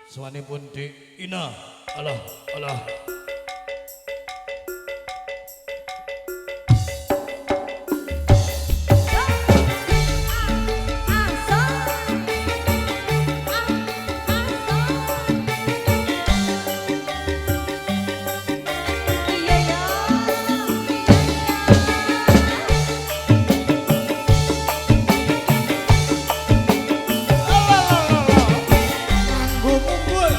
Sowanipun Dik Ina. Allah, Allah. Nganggo mumbul.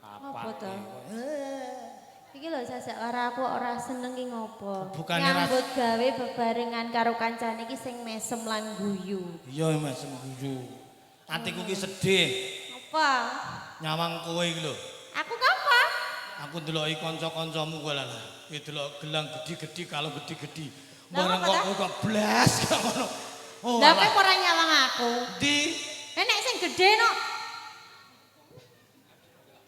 Apa to? Iki lho sajak karo aku ora seneng ki ngopo. Bukane Nyambut gawe bebarengan karo kancane iki sing mesem lan guyu. Iya Mas guyu. Atiku ki sedih Apa? nyawang kowe iki lho. Aku ngapa? Aku ndeloki kanca-kancamu kowe lah. Kowe delok gelang gedhi-gedhi kalung gedhi-gedhi. Lah, Bareng apa kok ta? kowe kok blas kok ngono. Oh, Lah kowe ora nyawang aku. Di Nek sing gedhe no.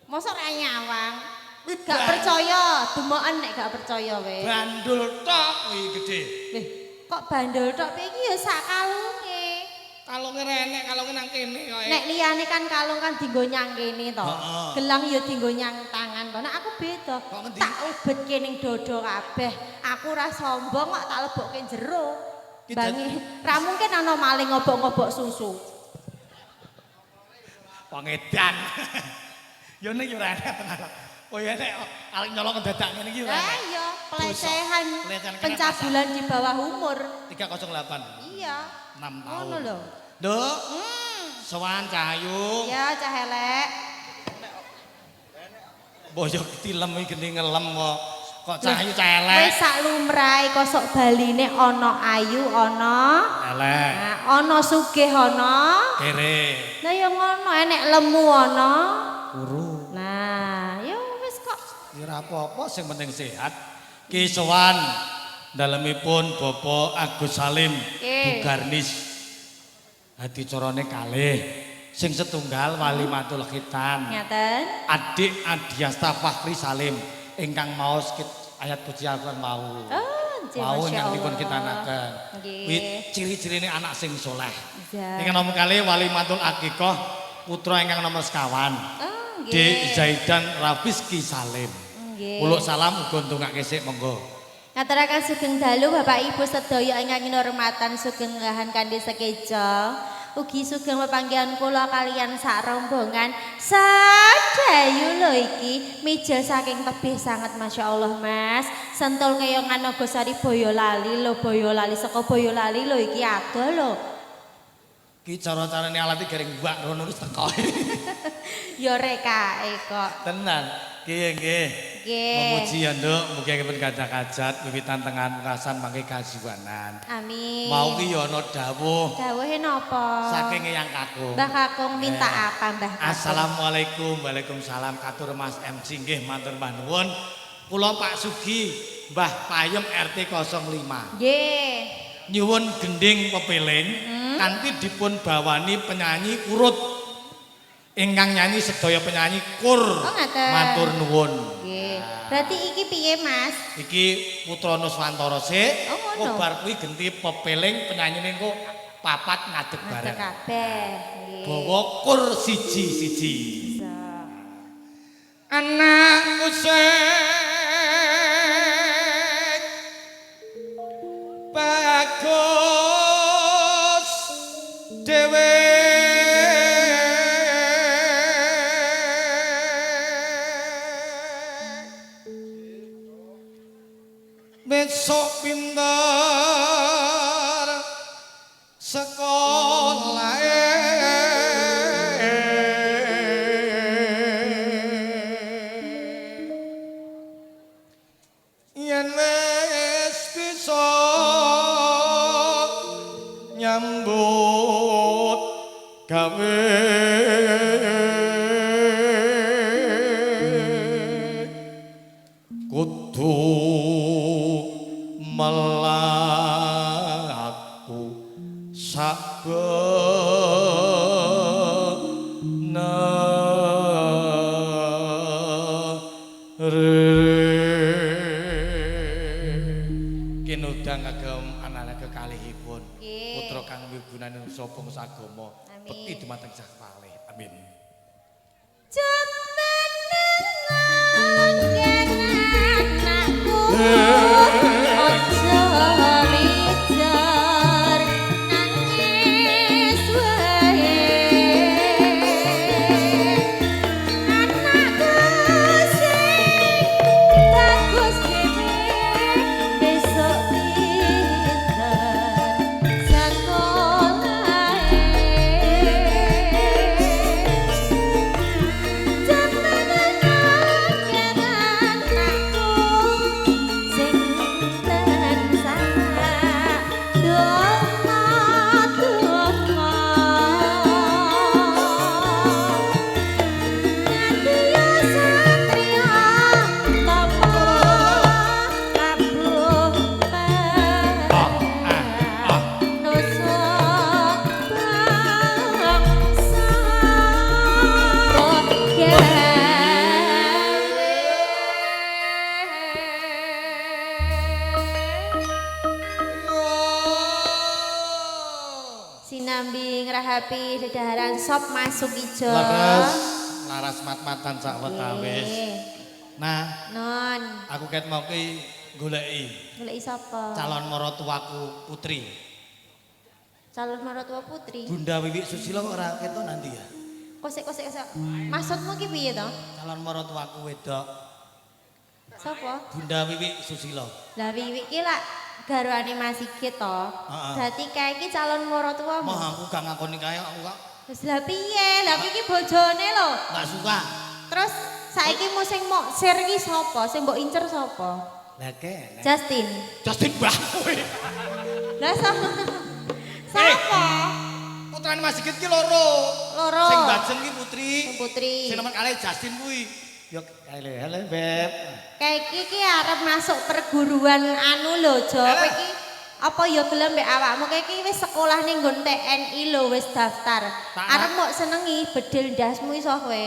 Mosok ora nyawang? Gak percaya, demoken nek gak percaya weh. Bandul tok kuwi gedhe. Lih, kok bandul tok piye iki ya sak kalunge. Kalunge renek, kalunge nang kene kok. Nek liyane kan kalung kan dienggo nyang kene to. Heeh. Gelang ya dienggo nyang tangan to. Nek aku beda. Tak lebetke ning dodo kabeh. Aku ora sombong kok tak lebokke jero. Bangi ra mungkin ana maling ngobok-ngobok susu. Pangedan. Ya nek ya ora enek tenan. Oh ya nek arep nyolong dadak ngene iki ora Lah enek. iya, pelecehan, Pelecehan kena pencabulan di bawah umur. 308. Iya. 6 tahun. Ngono lho. Nduk. Sowan Cahayu. Ya cah elek. Boyo tilem iki geni ngelem kok. Kok Cahayu cah elek. Wis sak lumrahe kosok baline ana ayu ana Elek. Nah, ana sugih ana. Kere. Lah ya ngono enek lemu ana. Kuru. Nah, ya wis kok. Ya ora apa-apa sing penting sehat. Ki sowan dalemipun Bapak Agus Salim Nggih. Bu Garnis. Hadicarane kalih. Sing setunggal Walimatul Khitan. Ngaten. Adik Adiasta Fahri Salim ingkang maos ayat puji Al-Qur'an wau. Oh, nggih, Wau Masya ingkang dipun Allah. kitanaken. Nggih. Kuwi ciri-cirine anak sing soleh. Iya. Ingkang nomor kalih Walimatul Aqiqah putra ingkang nomor sekawan. Oh, D nggih. Zaidan Rafiski Salim. Nggih. Uluk salam uga ndongake sik monggo. Ngaturaken sugeng dalu Bapak Ibu sedaya ingkang kinurmatan sugeng lahan kanthi sekeca. Ugi sugeng pepanggihan kula kalian sak rombongan sadayu lho iki mijil saking tebih sanget Masya Allah Mas. Sentul keyongan Nogosari Boyolali lho, Boyolali saka Boyolali lho iki adoh lho. Ki cara-carane alat iki gareng mbak rono wis teko. Ya rekake kok. Tenan. Ki nggih. Nggih. Memuji ya Nduk, mugi pun gadah kajat wiwitan tengan pungkasan mangke kasiwanan. Amin. Mau ki ya ana dawuh Dawuhe napa? saking Eyang Kakung. Mbah Kakung minta apa Mbah Kakung? Assalamualaikum, waalaikumsalam katur Mas MC nggih matur mbah nuwun. Kula Pak Sugi, Mbah Payem RT 05. Nggih. Nyuwun gending pepeling kanthi dipun bawani penyanyi urut. Ingkang nyanyi sedaya penyanyi kur. Oh, ngaten. Matur nuwun. Nggih. Berarti iki piye Mas? Iki putra Nuswantara sik. Oh, ngono. Bar kuwi genti pepeling penyanyine engko papat ngadeg Ngadeg bareng. kabeh. Nggih. Bawa kur siji-siji. Bisa. Anakku sing bagus dhewe besok pinter sekolah. Yen wis bisa nyambut gawe kudu melaku sabenere. Kinudang kagem anak kekalihipun putra kang wigunane bangsa agama bekti dumateng Sang Palih. Amin. Anakku aja mijar nangis wae, anakku sing bagus dhewe besok pinter sekolahe. Sinambi ngrahapi dedaharan sop masuk ijo. Laras, laras mat-matan sak wetawis. Nah, non, aku ket mau ki goleki. Goleki sapa? Calon maratuwaku putri. Calon maratuwa putri. Bunda Wiwik Susilo kok ora ketok nanti ya? Kosek kosek kosek. Maksudmu ki piye to? Calon maratuwaku wedok. Sapa? Bunda Wiwik Susilo. Lah Wiwik ki lak garwane Mas Sigit to. Berarti kae iki calon maratuwamu. Mah aku gak ngakoni kae aku kok. Wis lah piye? Lah iki bojone lho. Gak suka. Terus saiki mu sing mok share iki sapa? Sing mbok incer sapa? Lah kene. Justin. Justin Bah kowe. Lah sapa? Sapa? Putrane Mas Sigit ki loro. Loro. Sing bajeng ki Putri. Sing Putri. Sing nomor kalih Justin kuwi. Yo hele hele Beb. Kayak iki ki arep masuk perguruan anu lho, Jo. Kowe iki apa ya gelem mbek awakmu? Kayak iki wis sekolah ning nggon TNI lho, wis daftar. Arep mok senengi bedil ndasmu iso kowe.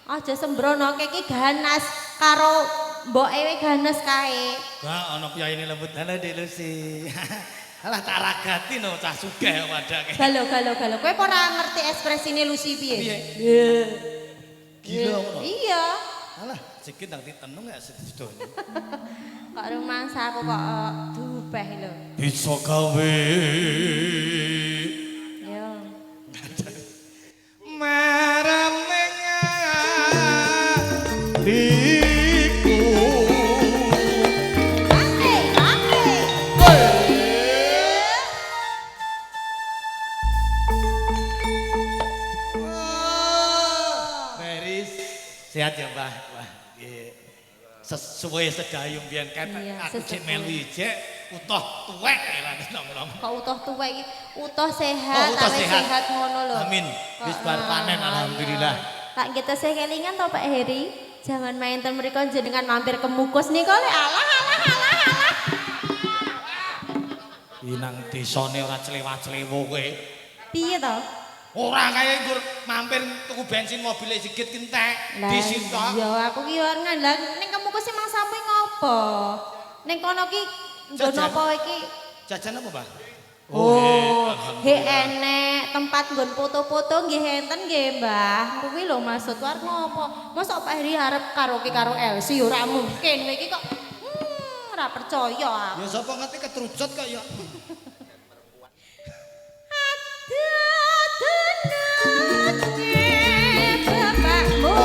Aja sembrono, kayak iki ganas karo mboke we ganas kae. Gak ana piyayine lembut. Halo Dek Lucy. Alah tak ragati no cah sugih padake. Galo galo galo. Kowe apa ora ngerti ekspresine Lucy piye? Piye? Gila ngono. Iya. Alah, sikit nang ditenung ya sedidone. Kok rumangsa aku kok dubeh lho. Bisa gawe. Yo. Marame atiku. Oke, oke. Beris sehat ya, Mbah. Wah, nggih. Sesuai sedayung biyen ket aku cek melu ijek utuh tuwek lan nom-nom. Kok utuh tuwek iki? Utuh sehat, oh, utuh awet sehat ngono lho. Amin. Wis bar panen alhamdulillah. Tak kita sih kelingan to Pak Heri. Jangan main ten mriku jenengan mampir ke Mukus nika le alah alah alah alah. Iki nang desane ora clewa-clewo kowe. Piye to? Ora kaya nggur mampir tuku bensin mobile Sigit ki entek disitok. Ya aku ki yo ngandang ning Kemukus emang sampe ngopo? Ning kono ki nggon apa iki? Jajan apa, Mbah? Oh, he enek tempat nggon foto-foto nggih enten nggih, Mbah. Kuwi lho maksud arep ngopo? Mosok Pak Heri arep karaoke karo Elsie ora mungkin. Kowe iki kok ora percaya aku. Ya sapa ngerti ketrucut kok ya. Bapakmu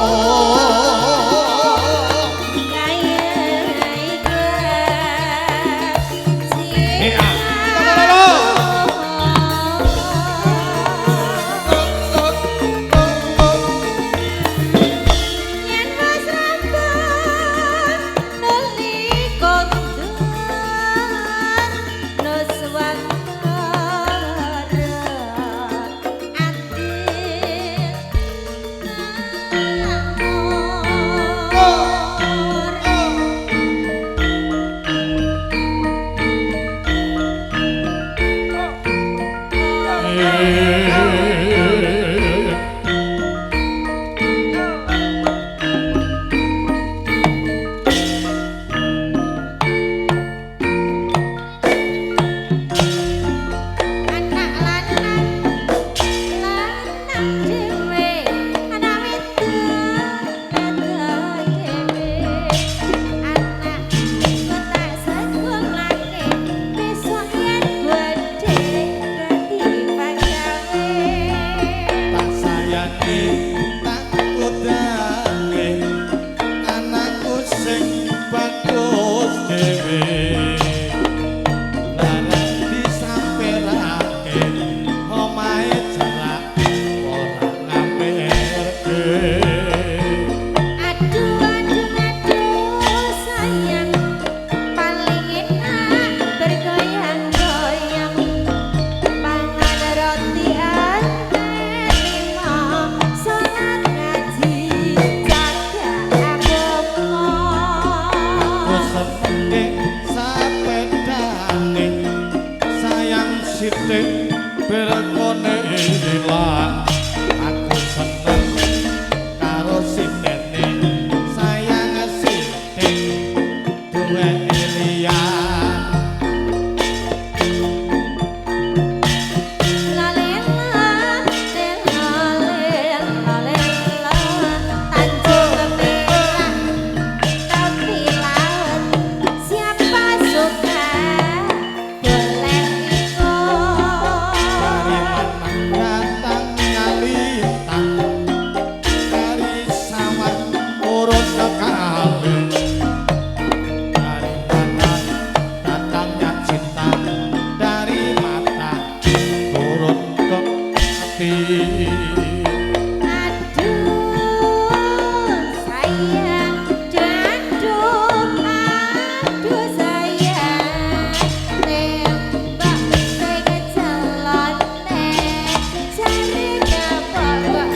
sing bagus dhewe larang disampirake omahe jerak ora ngamerke. Aduh aduh aduh sayang, paling enak bergoyang-goyang, pangan roti ante lima, salat ngaji jaga agama. Aku seneng sepedane sayang sithik berkone ilang. Aku seneng karo sindene sayang sithik duwe liyan. Lalela, lela, lela, Tanjung Perak, tepi laut, siapa suka boleh ikut. Dari mana datangnya lintang, dari sawah turun ke kali. Dari mana datangnya cinta, dari mata turun ke hati. Aduh sayang, aduh aduh sayang, tembak sing celone, jare kapok kok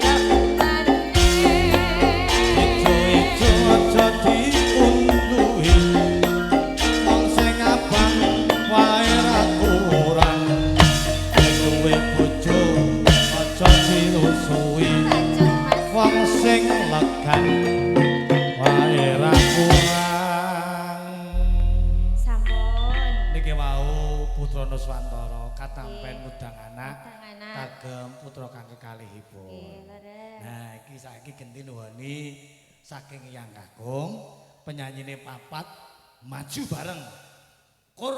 jaluk maneh. Ijo-ijo aja diunduhi, wong sing abang wae ra kurang. Sing duwe bojo aja dirusuhi, Lanjut, Mas. Wong sing legan wae ra kurang. Sampun. Niki wau Putra Nuswantara katampen ngundang anak Ngundang anak. Kagem putra kang kekalihipun. Nggih, leres. Nah, iki saiki genti nuwuni saking Eyang Kakung, penyanyine papat maju bareng. Kur